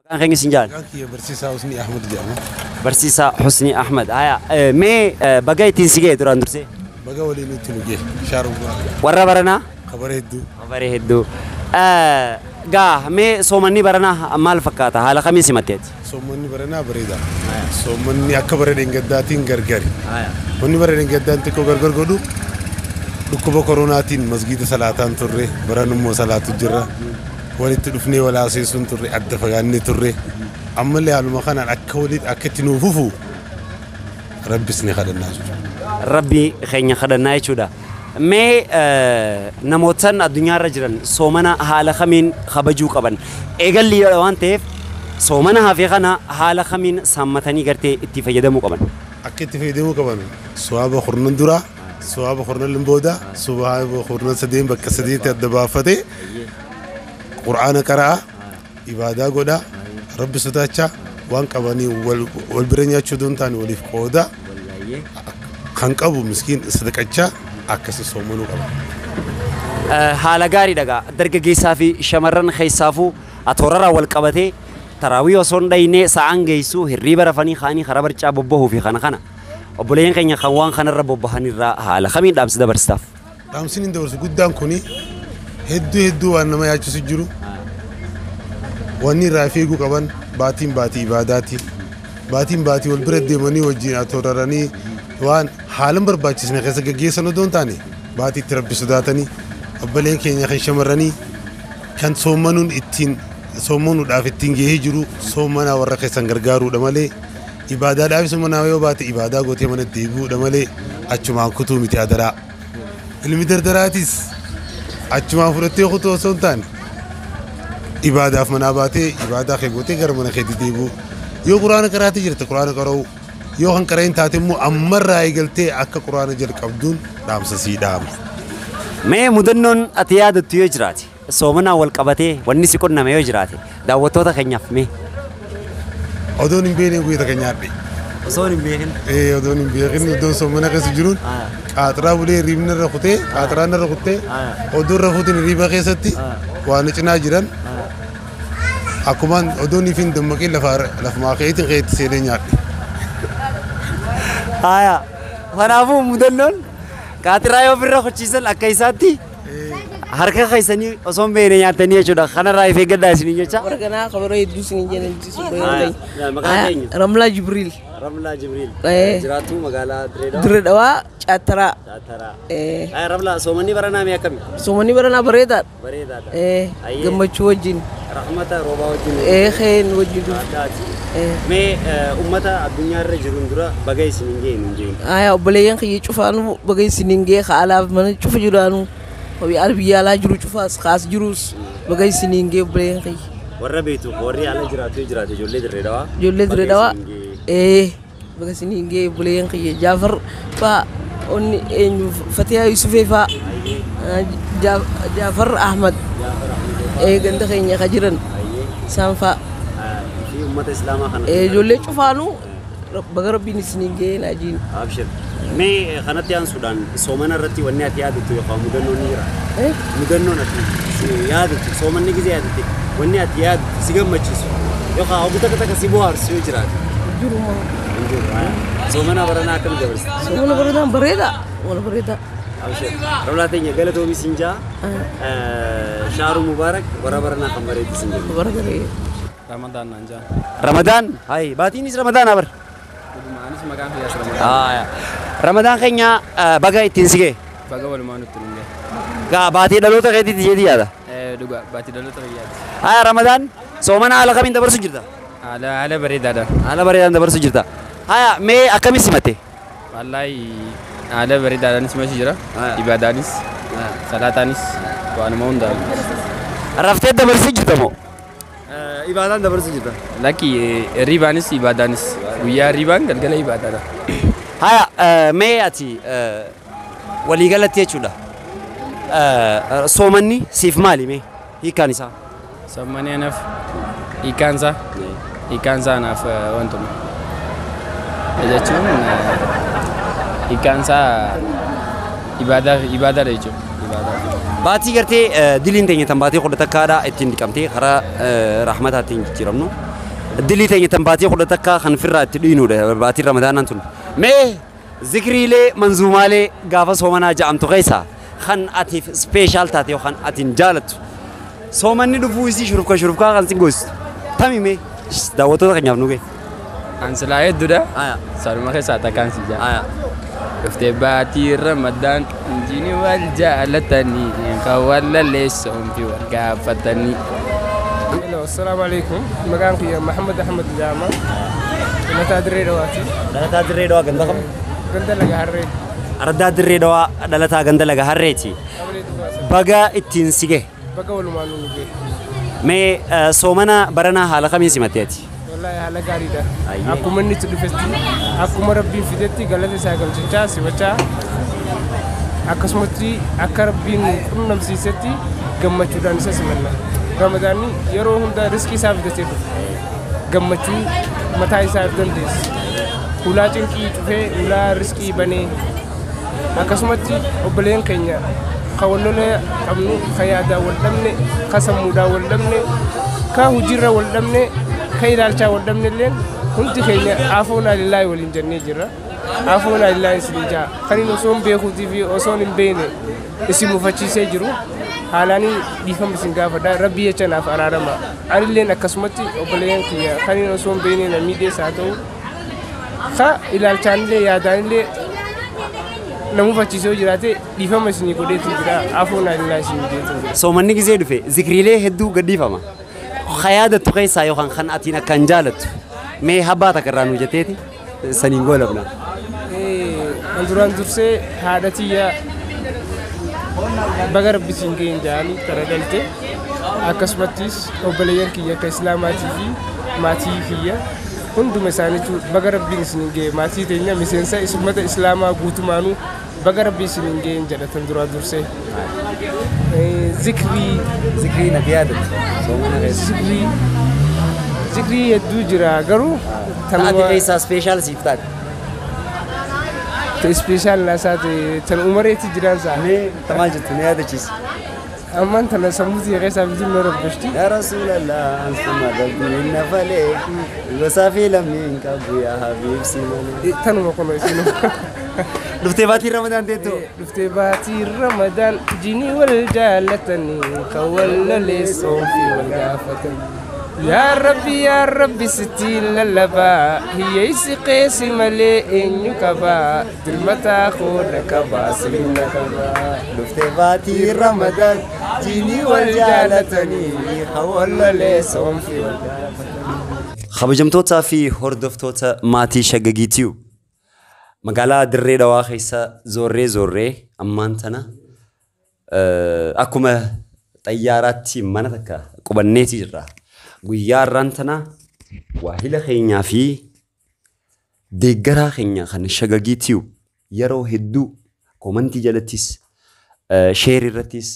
Maqaan keenya isin jaal? Maqaan kiyya Barsiisaa Husnii Ahmad jedhama. Barsiisaa Husnii Ahmad. Haya, mee baga ittiin si ga'e duraan dursee? Baga waliin itti nu ga'e. Shaarubaa. Warra baranaa? Kabara hedduu. Kabara hedduu. Gaa mee soomanni baranaa maal fakkaata? Haala kamiin simatteeti? Soomanni baranaa bareeda. Soomanni akka bara dheengaddaatiin gargari. Wanni bara dheengaddaan xiqqoo gargar godhu dhukkuba koronaatiin masgiida salaataan turre, baran immoo salaatu jirra. Walitti dhufnee wal haasofsuun turre, adda fagaannee turre. Ammallee haaluma kanaan akka walitti akka itti nuuf fufu Rabbis ni kadhannaa jechuudha. Rabbi keenya kadhannaa jechuudha. Mee namootaan addunyaarra jiran soomana haala kamiin kabajuu qaban? Eegalli waan ta'eef soomana hafee kana haala kamiin saammatanii gartee itti fayyadamuu qaban? Akka itti fayyadamuu qaban suwaaba kurnan duraa, suwaaba kurnan booda, suwaaba kurnan sadeen bakka sadeetti adda baafatee qur'aana qara'a, ibaadaa godha, rabbi sodaachaa waan qabanii wal bira nyaachuu osoo hin taane waliif qooda, kan qabu miskiin sadaqachaa akkasi soomanuu qaba. Haala gaarii dhagaa dargaggeessaa fi shamarran keessaafuu atoorarraa wal qabatee taraawii osoo hin dhayinee sa'aan geessuu hirriiba rafanii kaanii karaa barcaa bobbahuu fi kana kana. Obboleeyyan keenya kan waan kanarra bobbahanirraa haala kamiin dhaamsi dabarsitaaf? Dhaamsiin hin dabarsu guddaan kuni hedduu hedduu waan nama yaachisu jiru. Wanni irraa fiiguu qaban baatiin baatii ibaadaati. Baatiin baatii wal bira deemanii wajjin atooraranii waan haala hin barbaachisne keessa gaggeessan odoo hin taane baatii itti rabbi sodaatanii obboleen keenya kan shamarranii kan soomanuun ittiin soomanuudhaaf ittiin gahee jiru soomanaa warra keessan gargaaruudha malee ibaadaadhaafis manaa yoo baate ibaadaa gootee mana deebi'uudha malee achumaan kutuu miti adaraa. Ilmi dardaraatis achumaan fudhattee kutuu osoo hin taane ibaadaaf manaa baatee ibaadaa kee gootee gara mana keetti deebi'u. Yoo quraana qaraatee jirte quraana qara'u, yoo kan qara'in taate immoo ammarraa eegaltee akka quraana jalqabduun dhaamsa sii dhaama. Mee mudannoon ati yaadattu yoo jiraate soomanaan wal qabatee wanni si qunname yoo jiraate daawwattoota keenyaaf mee? Odoon hin beekne guyyaa takka nyaadhe. Osoon hin beekin. Odoon hin beekin odoon soomana keessa jiruun qaaxiraa bulee hirribni irra kutee qaaxiraan irra kuttee odoon rafuutiin hirriba keessatti waan cinaa jiran akkumaan odoon ifin dammaqee lafumaa ka'eetiin ka'eetti seenee nyaadhe. Haya, kanaafuu mudannoon qaaxiraa yoo ofirra kuchiisan akka isaatti harka keessanii osoo hin beekne nyaattanii jechuudha. Kanarraa if eeggadhaa isiniin jecha. Warganaa kabara hedduu isiniin jedhan jechuudha. Maqaan keenya? Ramlaa Jibriil. Ramlaa Jibriil. Jiraattuu magaalaa Dirree Dhawaa. Dirree Dhawaa Caataraa. Caataraa. Ramlaa soomanni baranaa mee akkami? Soomanni baranaa bareedaadha. Bareedaadha. Gammachuu wajjin. Rahmata roobaa wajjin. Kheen wajjin. Mee uummata addunyaarra jiruun dura baga isiniin ga'e nuun jeen. Obboleeyyan kiyya cufaanuu baga isiniin ga'e haalaaf mana cufa jiraanuu. Hobbii biyya alaa jiru cufaas kaas jirus baga isiniin ga'e obboleeyyan kiyya. Warra beektu warri ala jiraatu jiraate ijoollee Dirree Dhawaa. Ijoollee Dirree Dhawaa. Baga isiniin ga'e obboleeyyan kiyya Jaafar faa onni eenyu Fatiyaa Yusufee faa Jaafar Ahmad ganda keenya ka jiran isaan faa. Fi uummata Islaamaa kana. Ijoollee cufaanuu baga rabbiin isiniin ga'e naajiin. Abshir. Mee kanatti aansuudhaan soomana irratti wanni ati yaadattu yookaan mudannoon ni jira? Mudannoon ati yaadattu soomanni gisee yaadatte wanni ati yaadattu si gammachiisu yookaan hoggu takka takka si bohaarsu yoo jiraate. Jiruma. Hin jiru. Soomana baranaa akkam dabarsite? Soomana baranaa bareeda. Wal bareeda. Abshir. Ramlaa teenya galatoomi siin jaa. Shaaru Mubaarak warra baranaa kan bareedu siin jenna. Bara garee. Ramadaan naan jaa. Ramadaan? Hayi baatiinis Ramadaan abar. Anis maqaan kiyyaas Ramadaan. Ramadaan keenya baga ittiin si ga'e. Baga walumaa nutti nu ga'e. Gaa baatii dhaloota keetiiti jedhi yaada. Dhugaa baatii dhaloota kiyyaati. Haya Ramadaan soomana haala kamiin dabarsu jirta? Haala bareedaadhaan. Haala bareedaan dabarsu jirta. Haya mee akkamiin simatte? Wallaahi haala bareedaadhaanis simachi jira. Ibaadaanis, salaataanis, waanuma hundaan. Raftee dabarsuu jirta moo? Ibaadaan dabarsuu jirta. Lakki hirribaanis ibaadaanis guyyaa hirribaan galgala ibaadaadha. Haya mee ati waliigalatti jechuudha. Soomanni siif maali mee hiikkaan isaa? Soomanni anaaf hiikkaan isaa anaaf wantuma jechuun hiikkaan isaa ibaadaadha jechuudha. Baatii gartee diliin teenya tan baatii kudha takkaadha ittiin dhiqamtee karaa rahmataa ittiin jijjiiramnu. Dilii teenya tan baatii 11 kan firraa itti dhiinuudha baatii Ramadaanaan tun. Mee zikriilee manzuumaalee gaafa soomanaa ja'amtu keessaa kan atiif special taate yookaan atiin jaalattu soomanni dhufuu isii shurufka shurufkaa kan sin goosistu tami mee daawwattoota keenyaaf nu ga'e. An silaa hedduudha. Sanuma keessaa takkaan si jaa. Dhuftee baatii Ramadaan injini wal jaalatanii kan wal lalleessoon fi wal gaafatanii. Hello, assalamu alaikum. Maqaan kiyya Muhammad Ahmad Jaama. Dhalataa Dirree Dhawaati. Dhalataa Dirree Dhawaa ganda kam? Ganda Laga Harree. Ardaa Dirree Dhawaa dhalataa ganda Laga Harreeti. Baga ittiin si gahe. Baga walumaan nu gahe. Mee soomana baranaa haala kamiin simattee ati? Wallaahi haala gaariidha. Akkuma inni itti dhufetti, akkuma Rabbiin fidetti galata isaa galchachaa simachaa akkasumatti akka Rabbiin nu qunnamsiisetti gammachuudhaan isa simanna. Ramadaanni yeroo hunda riskii isaa fidatee dhufa. Gammachuu mataa isaa dandeessi. Hulaa cinqii cufee hulaa riskii banee akkasumatti obboleen keenya ka wal lola qabnu, ka yaadaan wal dhabne, ka sammuudhaan wal dhabne, ka hojiirra wal dhabne, ka ilaalchaa wal dhabne illeen hundi keenya aafoonaa lillaahi waliin jennee jirra. Aafoonaa lillaahi isin jaa. Kan inni osoo hin beekuutii fi osoo hin beekne isin mufachiisee jiru haalaanii dhiifama isin gaafadha. Rabbii jecha naaf araarama. Anilleen akkasumatti obboleeyyan kiyya kan inni osoo hin beekne na miidhees haa ta'u ka ilaalchaanillee yaadaanillee na mufachiisee yoo jiraate dhiifama isinii godheetu jira. Aafoonaa lillaahi isin jedheetu jira. Soomanni gizee dhufe zikriilee hedduu gadhiifama. Ka yaadattu keessaa yookaan kan atiin akkaan jaalattu mee habbaa takka irraa nuu jetteeti saniin goolabna. An duraan dursee haadha tiyya baga rabbi siin ga'een ja'anii tara dhalte akkasumattis obboleeyyan kiyya akka islaamaatii fi maatii kiyya hunduma isaaniitu baga rabbiin isiniin ga'e maatii teenya miseensa ummata islaamaa guutumaanuu baga rabbi isiniin ga'een jedha tan duraan dursee. Zikrii Zikrii nati yaadattu soomana keessa. Zikrii hedduu jira garuu Ati keessaa special siif taate. Special naasaa ta'e tan umareetti jiraan saa. Mee maal jettu na yaadachiisi. Ammaan tana sammuu tiyya keessaa bituun na rabbashti. Yaa Rasuulallah ansuma rabbiin na falee gosaa fi lammiin qabu yaa Habiib si malee. Tanuma kun isin. Dhuftee baatii Ramadaan teettu. Dhuftee baatii Ramadaan jinii wal jaalatanii kan wal laleessoon fi wal gaafatanii. Yaa Rabbi yaa Rabbi sitti lallabaa hiyyeessi qeessi malee eenyu qabaa dilmataa kooda qabaa sirna qabaa. Dhuftee baatii Ramadaan jinii wal jaalatanii kan wal laleessoon fi wal gaafatanii. Kabajamtootaa fi hordoftoota maatii Shaggagiitiyu magaalaa Dirree Dhawaa keessa zoorree zoorree ammaan tana akkuma xayyaaraatti mana takka qubanneeti jirra. Guyyaa har'aan tana waahila keenyaa fi deeggaraa keenya kan Shaggagiitiyu yeroo hedduu koomantii jalattis sheerii irrattis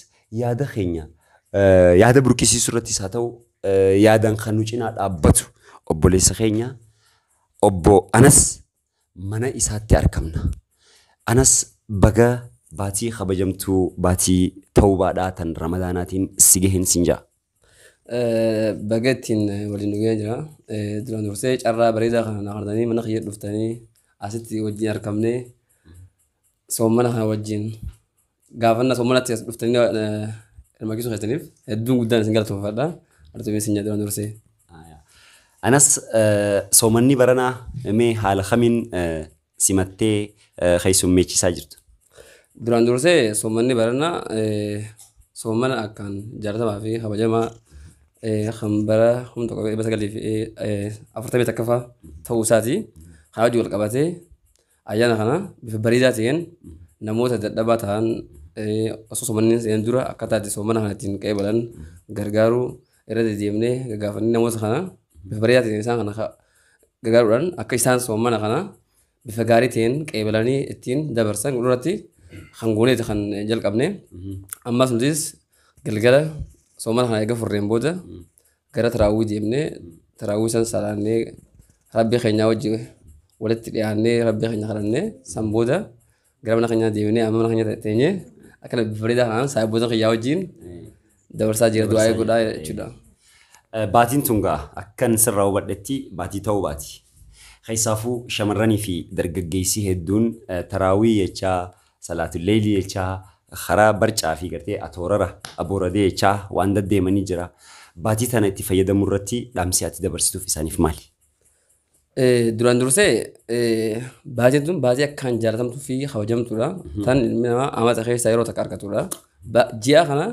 yaada keenya yaada burqisiisuu irrattis haa ta'u yaadaan kan nu cinaa dhaabbatu obboleessa keenya obbo Anas mana isaatti argamna. Anas baga baatii kabajamtuu baatii tawbaadhaa tan Ramadaanaatiin si gaheen siin ja'a. Baga ittiin waliin dhugee jira. Duraan dursee carraa bareedaa kana na qartanii mana kiyya dhuftanii asitti wajjin argamnee soomana kana wajjin gaafanna soomanatti as dhuftanii hirmaachisuu keessaniif hedduun guddaan isin galatoomfadha. Artumee isin duraan dursee. Anas soomanni baranaa mee haala kamiin simattee keessummeechisaa jirtu? Duraan dursee soomanni baranaa soomana akkaan jaalatamaa fi kabajamaa kan bara 1941ffaa ta'uu isaati. Kana wajjin wal qabatee ayyaana kana bifa bareedaa ta'een namoota dadhabaa ta'an osoo soomanni seenan dura akkaataa itti soomana kana ittiin qeebalan gargaaruu irra deddeemnee gaggaafannee namoota kana bifa bareedaa ta'een isaan kana gargaaruudhaan akka isaan soomana kana bifa gaarii ta'een qeebalanii ittiin dabarsan duratti kan gooneeti kan jalqabne. Ammas nutis galgala soomana kana eega furreen booda gara taraawwii deemnee taraawwii san salaannee rabbii keenyaa wajjin walitti dhiyaannee rabbii keenya kadhannee san booda gara mana keenyaa deemnee amma mana keenya teenyee akkana bifa bareedaa kanaan saahiboota kiyyaa wajjin dabarsaa jira du'aa godhaa jechuudha. Baatiin tun gaa akkan sirraa hubadhetti baatii ta'uu baati. Keessaafuu shamarranii fi dargaggeessii hedduun taraawii jechaa, salaatulleelii jechaa, karaa barcaa fi gartee atoorara abooradee jechaa waan deddeemanii jira. Baatii tana itti fayyadamuu irratti dhaamsi ati dabarsituuf isaaniif maali? Duraan dursee baatiin tun baatii akkaan jaalatamtuu fi kabajamtuudha. Tan ilmi namaa amata keessaa yeroo takka argatudha. Ji'a kana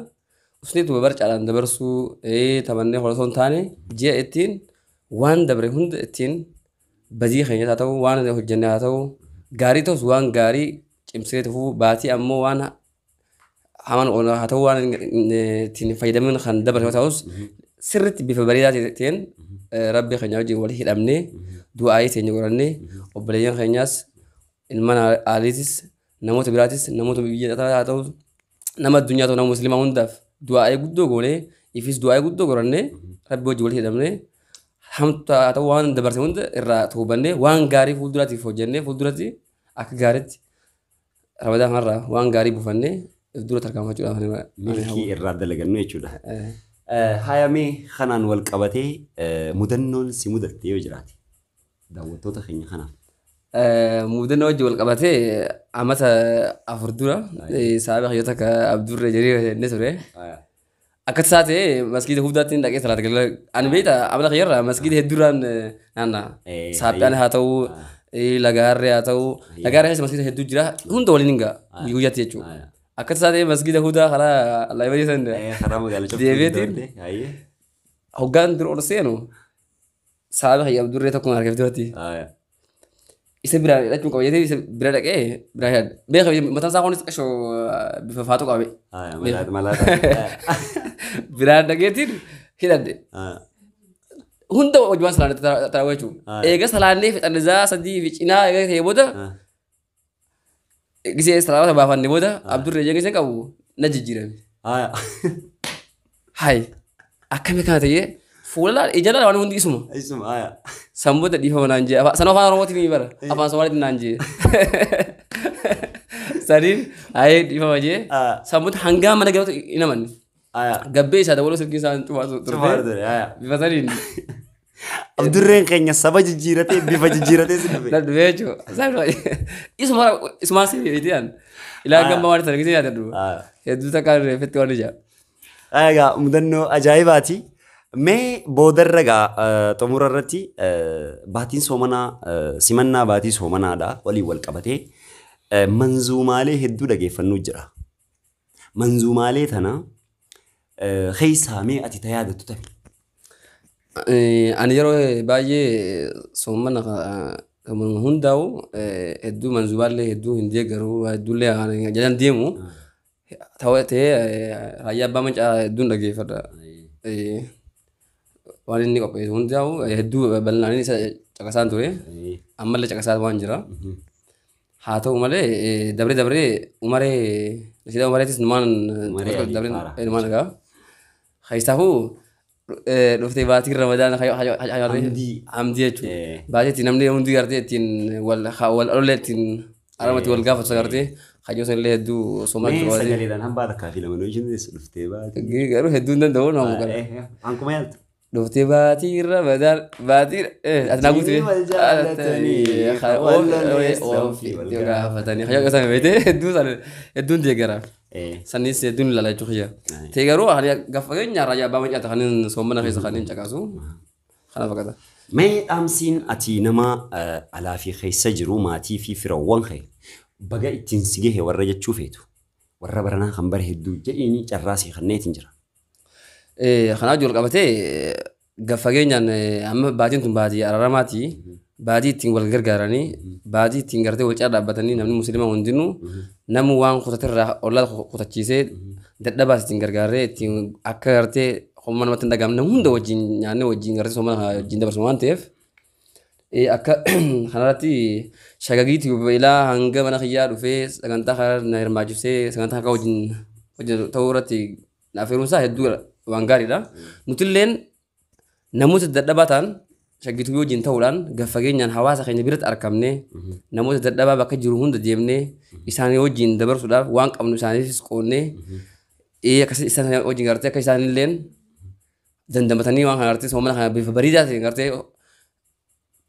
usneetuma barcaadhaan dabarsuu taphannee osoo hin taane, ji'a ittiin waan dabre hunda ittiin badii keenya haa ta'u, waan hojjenne haa ta'u, gaarii ta'us waan gaarii cimsee tufuu, baatii ammoo waan hamaan haa ta'u, waan ittiin fayyadamin kan dabarse ta'us, sirriitti bifa bareedaa ta'een rabbi keenya wajjin wal hidhamnee, du'aayii teenya godhannee, obboleeyyan keenyaas, ilmaan aaliitis, namoota biraatis, namoota biyya haa ta'u, nama addunyaa ta'u, nama musliimaa hundaaf du'aayii guddoo goonee, ifis du'aayii guddoo godhannee, rabbi wajjin wal hidhamnee, hamtu haa ta'u waan dabarse hunda irraa tuubannee, waan gaarii fuulduraatiif hojjennee, fuulduratti akka gaariitti Ramadaan kanarraa waan gaarii buufannee if dura tarkaanfachuudhaaf. Milkii irraa dalagannu jechuudha. Haayamee kanaan wal qabatee mudannoon si mudatte yoo jiraate daawwattoota keenya kanaaf. Mudannoo wajjin wal qabatee amata 4 dura saaba kiyyoota akka Abdurree jedhee inni ture. Akka tasaa ta'ee maskiida Hubdaatti dhaqee salaata galgala. Ani beekta, amala kiyyarraa maskiida hedduurraan naanna'a. Saaphaan haa ta'u, Lagaarree haa ta'u, Lagaarree keessa maskiida hedduu jira, hunda waliin hin ga'a guyyaatti jechuudha. Akka tasaa ta'ee maskiida Hudaa karaa Laayibarii san Karaa magaalaa deebi'eetiin hoggaan dura ol seenu saaba kiyya Abdurree tokko argeef duratti. Isa biraan hidhachuun qaba jedhee isa bira dhaqee biraa hidhadhe. Beeka, mataan isaa kunis qashoo bifa faatu qabe. Biraan dhaqeetiin hidhadhe. Hunda hojiiwwan salaannee tarawaa jechuudha. Eega salaannee fixanne zaa 3 fi cinaa eega ta'ee booda, gisee salaamata baafanne booda, Abdurree jee gisee qabu na jijjiirame. Hayi, akkami kana ta'ee fuula ija laala, waan hundi isuma. San booda dhiifama naan jee, sana afaan Oromootiin ni bara, afaan Somaaliitiin naan jee. Saniin hayee dhiifama jee, san booda hangaa mana galatu hin amanne. Gabbee isaa dabaluu silkiin isaan cufaa turte. Bifa saniin. Abdurreen keenya saba jijjiiratee, bifa jijjiiratee si dhufe. Na dhufe jechuudha. Isuma isumaan si beekte ilaa gamma waan sana gisee yaadadhu. Hedduu takkaan reeffetti waan ija. Egaa mudannoo ajaa'ibaati. Mee boodarra gaa xumura irratti baatiin soomanaa, simannaa baatii soomanaadha waliin wal qabatee manzuumaalee hedduu dhageeffannuu jira. Manzuumaalee tana keessaa mee ati ta yaadattu tami? Ani yeroo baay'ee soomana hundaa'u hedduu manzuubaallee hedduu hin deeggaru, hedduullee jalaan deemu ta'ee, Raayyaa Abbaa Mancaa hedduun dhageeffadha. Waan inni qopheessu hundaa'u hedduu bal'inaan isa caqasaan ture. Ammallee caqasaa waan jira. Haa ta'u malee dabree dabree Umaree, Nashiidaa Umareetis numaan numaan dhagaa. Keessaafuu dhuftee baatiin Ramadaan hamdii jechuudha. Baatii ittiin namni hundi gartee ittiin wal wal ittiin aramatti wal gaafatu gartee hayyoo sanillee hedduu soomaa Mee jiru. Sagaleedhaan hambaa takkaa fi lama nuyi dhuftee baatii. Garuu hedduu hin danda'u nama kana. Ankuma yaaltu. Dhuftee baatii Ramadaan baatii ati naa guutuu Wal jaallatanii, wal lolleessan, wal gaafatanii hayyoo sana beekte, hedduu sana hedduun deeggara. Sanis hedduun ilaala jechuudha kiyya. Ta'e garuu ani gaafa fageenya Raayyaa Abbaa Maccaata kanneen soomana keessa kanneen caqasu kana fakkaata. Mee dhaamsiin ati nama alaa fi keessa jiru, maatii fi firawwan kee baga ittiin si gahe warra jechuu feetu, warra baranaa kan bara hedduu jedhiini carraa si kanneetiin jira. Kanaaf wal qabatee gaafa fageenyaan amma baatiin tun baatii araaramaati. Baatii ittiin wal gargaaranii, baatii ittiin gartee wal cina dhaabbatanii, namni musliima hundinuu namni waan kutatirraa ollaa kutachiisee, dadhabaas ittiin gargaaree, ittiin akka gartee homaa namatti hin dhagahamne hunda wajjin nyaannee, wajjin gartee soomana wajjin dabarsu waan ta'eef, akka kanarratti shagagiitii ilaa hanga mana kiyyaa dhufee sagantaa kana na hirmaachisee, sagantaa akka wajjin hojjetu ta'uu irratti naaf heerumsaa hedduu waan gaariidha. Nutilleen namoota dadhabaa ta'an shaggituu wajjin ta'uudhaan gad fageenyaan hawaasa keenya biratti argamnee, namoota dadhabaa bakka jiru hunda deemnee isaanii wajjin dabarsuudhaaf waan qabnu isaaniifis qoonnee, akkasii isaan wajjin gartee akka isaanilleen Dandamatanii waan kana gartee soomana kana bifa bareedaa ta'een gartee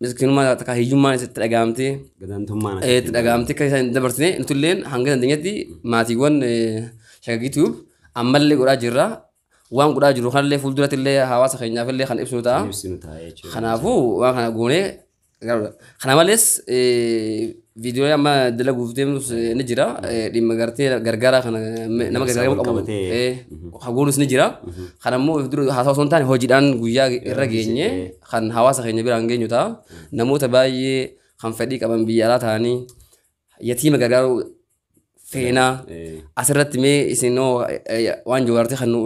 miskiinummaa takka hiyyummaan itti dhaga'amtee Gadaantummaan itti dhaga'amtee akka isaan hin dabarsine nutulleen hanga dandeenyetti maatiiwwan Shagagii Tube ammallee godhaa jirra. Waan godhaa jiru kanallee fuulduratti illee hawaasa keenyaaf illee kan ibsinu ta'a. Ibsinu ta'a jechuudha. Kanaafuu waan kana goonee gargaarudha. Kana malees viidiyoo amma dalaguuf deemnus ni jira. Dhimma gartee gargaaraa kana nama gargaaramuu qabu qabatee. Haguunis ni jira. Kana immoo dura haasaa osoo hin taane hojiidhaan guyyaa irra geenye kan hawaasa keenya biraan geenyu ta'a. Namoota baay'ee kan fedhii qaban biyya alaa ta'anii yatiima gargaaruu feenaa asirratti mee isinoo waan jiru gartee kan nu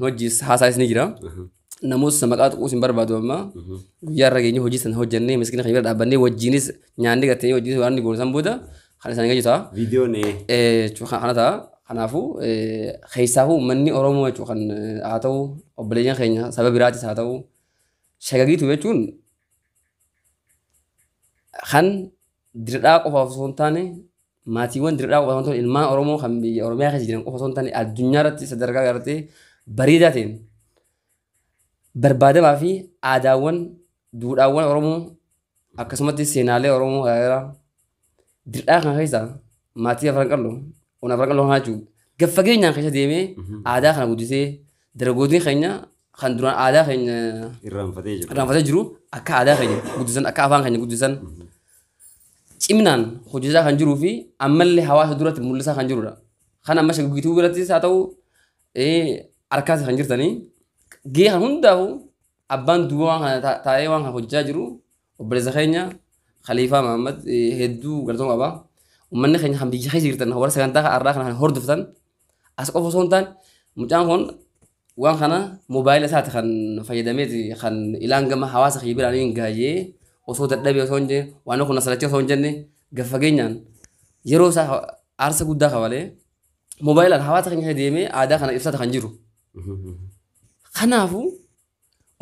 wajjis haasaas ni jira. Namoota maqaa tuquus hin barbaadu amma guyyaa irra geenye hojii sana hojjennee miskiina keenya bira dhaabbannee wajjinis nyaanni gartee wajjinis waan inni goone san booda kan isaan geenyu ta'a. Viidiyoon Jechuun kana ta'a. Kanaafuu keessaafuu uummanni Oromoo jechuun kan haa ta'u obboleeyyan keenya saba biraatis haa ta'u Shagagiitu jechuun kan dirdhaa qofaaf osoo hin taane maatiiwwan dirdhaa qofaaf osoo hin taane ilmaan Oromoo kan biyya Oromiyaa keessa jiran qofa osoo hin taane addunyaa irratti sadarkaa gartee bareedaa ta'een barbaadamaa fi aadaawwan duudhaawwan Oromoo akkasumatti seenaalee Oromoo garaagaraa dirdhaa kana keessa maatii Afran Qalloo ona Afran Qalloo kanaa jechuudha. Gad fageenyaan keessa deemee aadaa kana guddisee dargaggootni keenya kan duraan aadaa keenya irraanfatee jiru. Irraanfatee jiru akka aadaa keenya guddisan akka afaan keenya guddisan ciminaan hojjechaa kan jiruu fi ammallee hawaasa duratti mul'isaa kan jirudha. Kan amma Shaggiituu birattis haa ta'u harkaas kan jirtanii gahee kan hundaa'u abbaan duuba waan kana taa'ee waan kana hojjechaa jiru obboleessa keenya Khaliifaa Mahammad hedduu galatooma qaba. Uummanni keenya kan biyya keessa jirtan warra sagantaa har'aa kana kan hordoftan as qofa osoo hin taane mucaan kun waan kana moobaayila isaati kan fayyadameeti kan ilaan gama hawaasa kiyya biraan hin gaayee osoo dadhabee osoo hin jenne waan kun asalachee osoo hin jenne gad fageenyaan yeroo isaa aarsa guddaa kafalee moobaayilaan hawaasa keenya keessa deemee aadaa kana ibsata kan jiru. Kanaafuu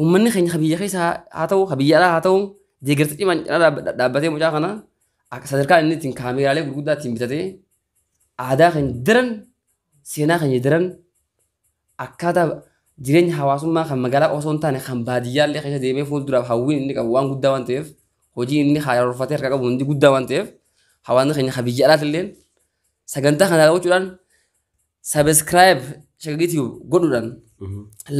uummanni keenya kan biyya keessa haa ta'u kan biyya alaa haa ta'u deeggarsa cimaan cinaa dhaabbatee mucaa kana akka sadarkaa inni ittiin kaameeraalee gurguddaa ittiin bitatee aadaa keenya daran seenaa keenya daran akkaataa jireenya hawaasummaa kan magaalaa osoo hin taane kan baadiyyaa illee keessa deemee fuulduraaf hawwiin inni qabu waan guddaa waan ta'eef hojii inni karoorfatee harka qabu hundi guddaa waan ta'eef hawaasni keenya kan biyya alaatti illee sagantaa kana daawwachuudhaan subscribe Shagagii Tube godhuudhaan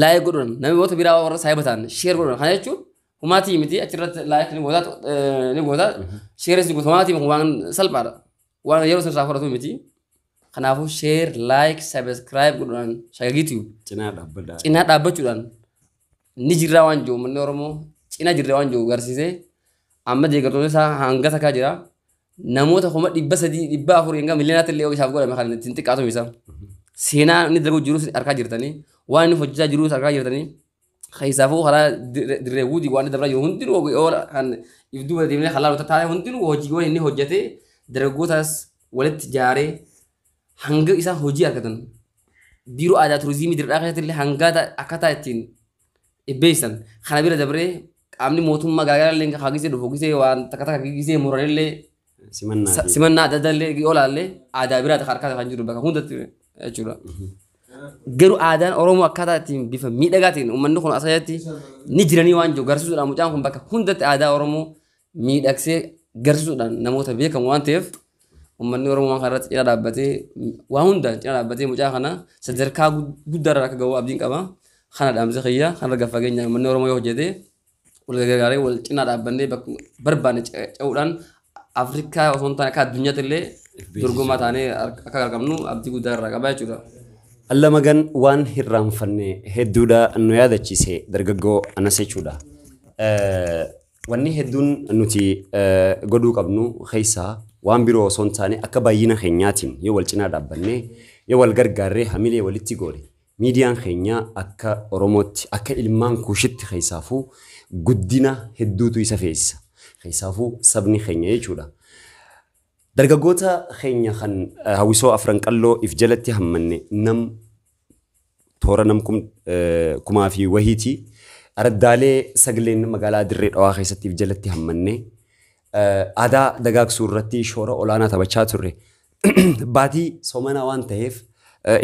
like godhuudhaan namoota biraa warra saayiba ta'an share godhuudhaan kana jechuun humaatii miti achirratti like ni goota ni goota shareis ni goota humaatii waan salphaadha waan yeroo sirraa fudhatu miti. Kanaafuu share like subscribe godhuudhaan Shagagii Tube Cinaa dhaabbadhaa. Cinaa dhaabbachuudhaan ni jirraa waan jiru uummanni Oromoo cinaa jirra waan jiru agarsiisee amma deeggartoonni isaa hanga takkaa jira. Namoota 300,000 400,000 hanga miliyonaatti illee isaaf godhame kan ittiin xiqqaatu isa. Seenaa inni dalaguu jirus harkaa jirtanii waan inni hojjechaa jirus harkaa jirtanii keessaafuu karaa dirree wuudii waan inni dabraa jiru hundinuu yoo kan if duuba deemnee kan laalu taa'ee hundinuu hojiiwwan inni hojjetee dargaggootas walitti ijaaree hanga isaan hojii argatan biiroo aadaa turizimii dirdhaa keessatti illee hanga akkaataa ittiin beeksisan kana bira dabree qaamni mootummaa garaagaraa illee haa gisee dhufu gisee waan takka takka gisee muran illee Simannaa fi simannaa adda addaa illee yoo ilaalle aadaa biraati harkaa kan jiru bakka hundatti jechuudha. Garuu aadaan Oromoo akkaataa ittiin bifa miidhagaa ta'een uummanni kun asirratti ni jiranii waan jiru garsiisuudhaan mucaan kun bakka hundatti aadaa Oromoo miidhagsee garsiisuudhaan namoota beekamu waan ta'eef uummanni Oromoo waan kanarratti cina dhaabbatee waan hundaan cina dhaabbatee mucaa kana sadarkaa guddaarra akka gahu abdiin qaba. Kana dhaamsa kiyya kanarra gad fageenyaan uummanni Oromoo yoo hojjete wal gargaaree wal cinaa dhaabbannee bakka barbaanne ce'uudhaan Afrikaa osoo hin taane akka addunyaatti illee dorgomaa taanee akka argamnu abdii guddaa irraa qaba jechuudha. Alla magan waan hirraanfanne hedduudha nu yaadachiise dargaggoo Anas jechuudha. Wanni hedduun nuti godhuu qabnu keessaa waan biroo osoo hin taane akka baay'ina keenyaatiin yoo wal cinaa dhaabbannee yoo wal gargaarree hamilee walitti goone miidiyaan keenya akka Oromootti akka ilmaan Kuushitti keessaafuu guddina hedduutu isa feesisa. Keessaafuu sabni keenya jechuudha. Dargaggoota keenya kan hawwisoo Afran Qalloo if jalatti hammanne nam toora nam kumaa fi wahiiti. Araddaalee sagaleen magaalaa Dirree Dhawaa keessatti if jalatti hammanne aadaa dagaagsuu irratti shoora olaanaa taphachaa turre. Baatii soomanaa waan ta'eef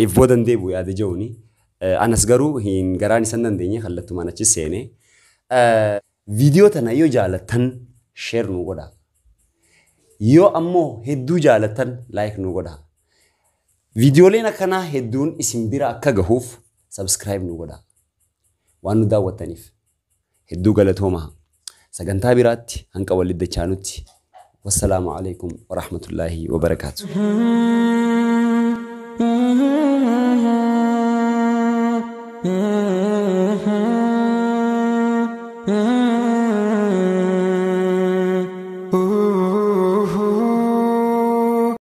if boodan deebi'u yaada jedhuuni. Anas garuu hin garaan isan dandeenye kallattumaan achi seenee. Viidiyoo tana yoo jaalattan share nu godhaa. Yoo ammoo hedduu jaalattan like nu godhaa. Viidiyooleen akkanaa hedduun isin bira akka gahuuf subscribe nu godhaa. Waan nu daawwattaniif hedduu galatoomaa. Sagantaa biraatti hanqa walitti dachaanutti. Wassalaamu alaikum warahmatullaahi wabarakaatu.